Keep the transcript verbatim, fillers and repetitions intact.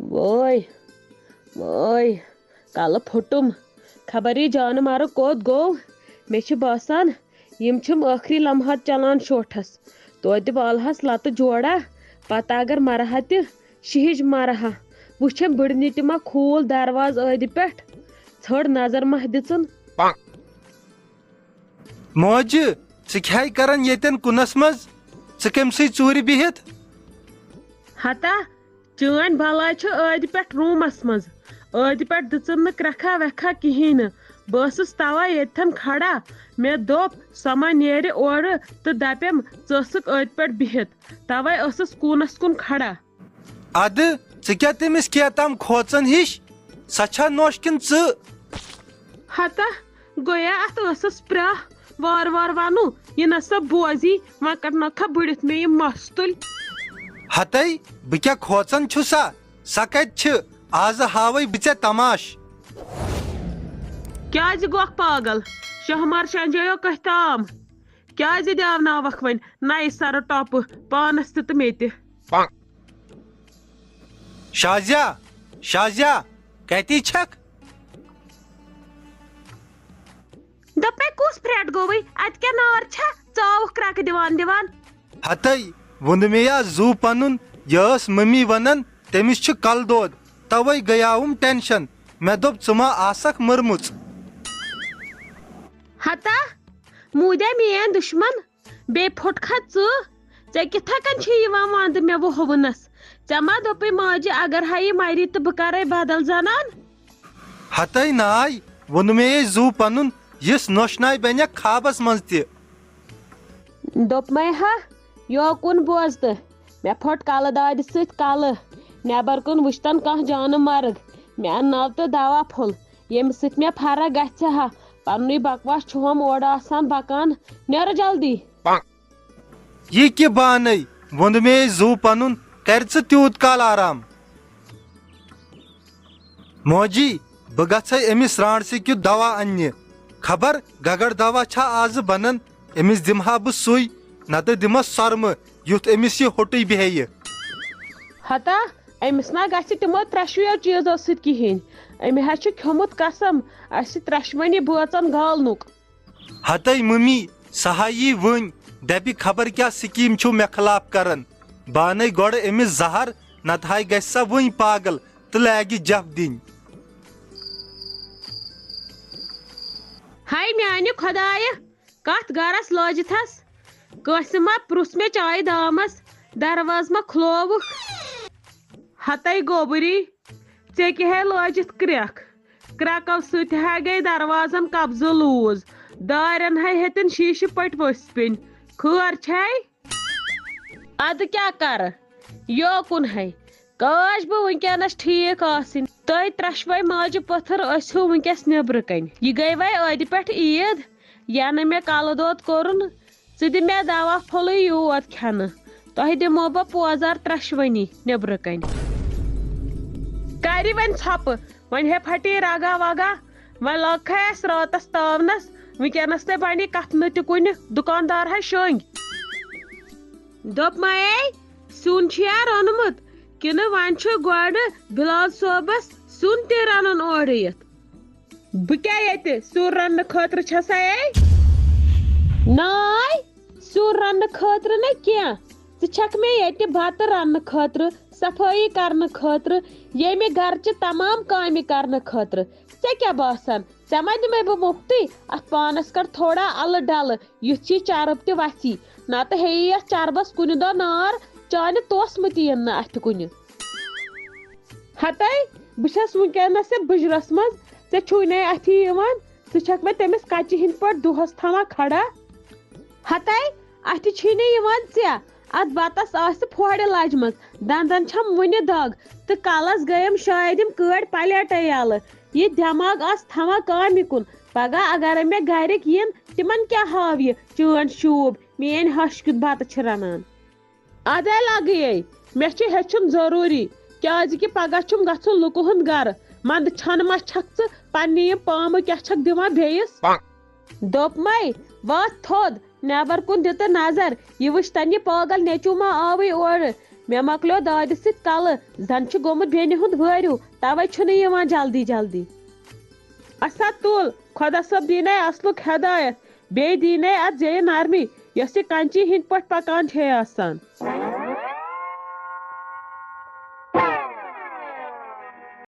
وٲے، وٲے، کلہٕ پھُٹُم۔ خبر یہِ جانہٕ مرگ کوٚت گوٚو؟ مےٚ چھِ باسان، یِم چھِم ٲخری لمحات چلان شوٹھس۔ توتہِ والہس لتہٕ جوڑا، پتہٕ اگر مرٕ ہا تہِ، شِہِج مرٕ ہا۔ وٕچھم بٕڈنہِ تہِ ما کھوٗل دروازٕ ٲدِ پٮ۪ٹھ، ژھٔڑ نظر ما دِژٕن۔ موجہِ، ژٕ کیٛاہ کران ییٚتٮ۪ن کُنس منٛز؟ ژٕ کٔمۍ سٕے ژوٗرِ بِہِتھ؟ ہتا، چٲنۍ بلاے چھِ ٲدِ پٮ۪ٹھ روٗمس منٛز۔ ٲدِ پٮ۪ٹھ دِژٕن نہٕ کرٛکھا وٮ۪کھا کِہیٖنۍ نہٕ۔ بہٕ ٲسٕس تَوَے ییٚتھٮ۪ن کھڑا۔ مےٚ دوٚپ، سۄ ما نیرِ اورٕ تہٕ دَپٮ۪م، ژٕ ٲسٕکھ ٲدِ پٮ۪ٹھ بِہِتھ۔ تَوَے ٲسٕس کوٗنس کُن کھڑا۔ اَدٕ ژٕ کیٛاہ تٔمِس کیتام کھوژان ہِش؟ سۄ چھا نوٚش کِنہٕ ژٕ؟ ہتا، گویا اتھ ٲسس پرٛاہ۔ وار وار ونُو، یہِ نہ سا بوزی، وۄنۍ کڑناوکھا بٔڑِتھ مےٚ یہِ مستُلۍ۔ ہتے، بہٕ کیٛاہ کھوژان چھُسا؟ سۄ کتہِ چھِ؟ آزٕ ہاوے بہٕ ژےٚ تماش۔ کیازِ گوکھ پاگل؟ شہمار شنجٲیو کتھِ تام؟ کیازِ دیاوناوکھ وۄنۍ نَیہِ سرٕ ٹۄپہٕ پانس تہِ تہٕ مےٚ تہِ؟ شازیا، شازیا، کتی چھکھ؟ دوٚپمَے، کُس پھرٛٹھ گوٚوٕے؟ اَتہِ کیٛاہ نار چھا؟ ژٕ آوُکھ کرٛکہٕ دِوان دِوان۔ ہتے، ووٚن مےٚ یا زُو پنُن، یہِ ٲس مٔمی ونان، تٔمِس چھُ کلہٕ دود، توے گٔیاوُم ٹینشن۔ مےٚ دوٚپ، ژٕ ما آسکھ مٔرمٕژ؟ ہتا، موٗدیا میٲنۍ دُشمن، بیٚیہِ پھُٹکھا ژٕ؟ ژےٚ کِتھے کٔنۍ چھُے یِوان وندٕ مےٚ وُہوٕنس؟ ژےٚ ما دوٚپُے ماجہِ، اگر ہا یہِ مرِ تہٕ بہٕ کرے بدل زنان؟ ہتے ناے، ووٚن مےٚ یے زُو پنُن، یِژھ نۄشہِ ناے بنیکھ خوابس منٛز تہِ۔ دوٚپمَے ہا، یوکُن بوز تہٕ۔ مےٚ پھوٚٹ کلہٕ دادِ سۭتۍ کلہٕ۔ نٮ۪بر کُن وٕچھتن کانٛہہ جانہٕ مرگ۔ مےٚ انناو تہٕ دوا پھوٚل، ییٚمہِ سۭتۍ مےٚ فرق گژھِ ہا۔ پننُے بکواس چھُہم اورٕ آسان بکان۔ نیرٕ جلدی۔ یہِ کہِ بانَے ووٚن مےٚ زُو پنُن، کَرِ ژٕ تیوٗت کال آرام؟ موجی، بہٕ گژھے أمِس رانٛڈسہِ کیُتھ دوا اَننہِ۔ خبر گگڑ دوا چھا آزٕ بنان؟ أمِس دِمہٕ ہا بہٕ سُے، نتہٕ دِمس سۄرمہٕ، یُتھ أمِس یہِ ہوٚٹُے بیٚہہِ۔ ہتا، أمِس نا گژھِ تِمو ترٛٮ۪شوٕیو چیٖزو سۭتۍ کِہیٖنۍ۔ أمۍ ہا چھُ کھیوٚمُت قسم، اَسہِ ترٛٮ۪شوٕنی بٲژن گالنُک۔ ہتے مٔمی، سۄ ہا یی وٕنۍ، دَپہِ خبر کیٛاہ سکیٖم چھِو مےٚ خلاف کران۔ بہٕ اَنَے گۄڈٕ أمِس زہر، نتہٕ ہاے گژھِ سۄ وٕنۍ پاگل تہٕ لاگہِ جپھ دِنۍ۔ ہاے میانہِ خۄدایہِ، کتھ گرس لٲجِتھس؟ کٲنٛسہِ ما پرُژھ مےٚ چایہِ دامس، دروازٕ ما کھُلووُکھ؟ ہتے گوبری، ژےٚ کیٛاہ ہے لٲجِتھ کرٛٮ۪کھ؟ کرٛٮ۪کو سۭتۍ ہا گٔے دروازن قبضہٕ لوٗز، دارٮ۪ن ہے ہیٚتِن شیٖشہٕ پٔٹۍ ؤسۍ پیٚنۍ۔ خٲر چھے؟ ادٕ کیٛاہ کرٕ؟ یوکُن ہے۔ کاش بہٕ وٕنکیٚنس ٹھیٖک آسٕنۍ۔ تُہۍ ترٛٮ۪شوَے ماجہِ پٔتھٕر ٲسِو وٕنکیٚس نیٚبرٕ کنہِ۔ یہِ گٔے وۄنۍ ٲدِ پٮ۪ٹھ عیٖد، ینہٕ مےٚ کلہٕ دود کوٚرُن۔ ژٕ دِ مےٚ دوا پھوٚلٕے یوت کھٮ۪نہٕ۔ تۄہہِ دِمو بہٕ پوزار ترٛٮ۪شوٕنی نیٚبرٕ کنہِ۔ کَرِ وۄنۍ ژھۄپہٕ، وۄنۍ ہے پھٹے رگا وگا، وۄنۍ لاگکھے اَسہِ راتس تاونس۔ وٕنکیٚنس تہِ بنہِ کتھ نہٕ تہِ کُنہِ، دُکاندار ہے شۄنگۍ۔ دوٚپمَے، سیُن چھُیا روٚنمُت کِنہٕ وۄنۍ چھُ گۄڈٕ بِلال صٲبس سیُن تہِ رنُن اورٕ یِتھ؟ بہٕ کیٛاہ ییٚتہِ سیُن رننہٕ خٲطرٕ چھَسَے؟ ناے، سیُن رننہٕ خٲطرٕ نہٕ کینٛہہ۔ ژٕ چھَکھ مےٚ ییٚتہِ بَتہٕ رننہٕ خٲطرٕ، صفٲیی کرنہٕ خٲطرٕ، ییٚمہِ گرچہِ تمام کامہِ کرنہٕ خٲطرٕ۔ ژےٚ کیٛاہ باسان، ژےٚ ما دِمَے بہٕ مُفتٕے؟ اَتھ پانَس کر تھوڑا اَلہٕ ڈَلہٕ، یُتھ یہِ چرٕب تہِ وَتھی۔ نَتہٕ ہیٚیہِ یَتھ چربَس کُنہِ دۄہ نار، چانہِ توسمہٕ تہِ یِن نہٕ اَتھِ کُنہِ۔ ہتے، بہٕ چھَس وٕنکیٚنَس یَتھ بُجرَس منٛز، ژےٚ چھُے نے اَتھِ یِوان، ژٕ چھَکھ مےٚ تٔمِس کَچہِ ہِنٛدۍ پٲٹھۍ دۄہَس تھاوان کھڑا۔ ہتے، اَتھِ چھُے نہٕ یِوان ژےٚ، اَتھ بَتَس آسہِ پھوڑِ لَجمٕژ، دَنٛدَن چھَم وُنہِ دَگ، تہٕ کَلَس گٔیَم شاید یِم کٲڑۍ پلیٹَے یَلہٕ۔ یہِ دٮ۪ماغ آس تھاوان کامہِ کُن، پَگاہ اَگَرَے مےٚ گَرِکۍ یِن، تِمَن کیٛاہ ہاو یہِ چٲنۍ شوٗب، میٛٲنۍ ہَش کیُتھ بَتہٕ چھِ رَنان۔ ادے لگیے، مےٚ چھُ ہیٚچھُن ضروٗری، کیازِ کہِ پگاہ چھُم گژھُن لُکہٕ ہُنٛد گرٕ۔ منٛدٕ چھَنہٕ ما چھَکھ ژٕ؟ پننہِ یِم پامہٕ کیٛاہ چھَکھ دِوان بیٚیِس؟ دوٚپمَے، وۄتھ تھوٚد، نٮ۪بر کُن دِ تہٕ نظر، یہِ وٕچھ تَن یہِ پاگل نیٚچوٗ ما آوٕے اورٕ۔ مےٚ مۄکلیو دادِ سۭتۍ کلہٕ، زن چھُ گوٚمُت بیٚنہِ ہُنٛد وٲرِو، توے چھُنہٕ یِوان جلدی جلدی۔ اسا تُل، خۄدا صٲب دِینے اصلُک ہدایت، بیٚیہِ دِینے اتھ زیٚیہِ نرمی، یۄس یہِ کنچی ہٕنٛدۍ پٲٹھۍ پکان چھے آسان۔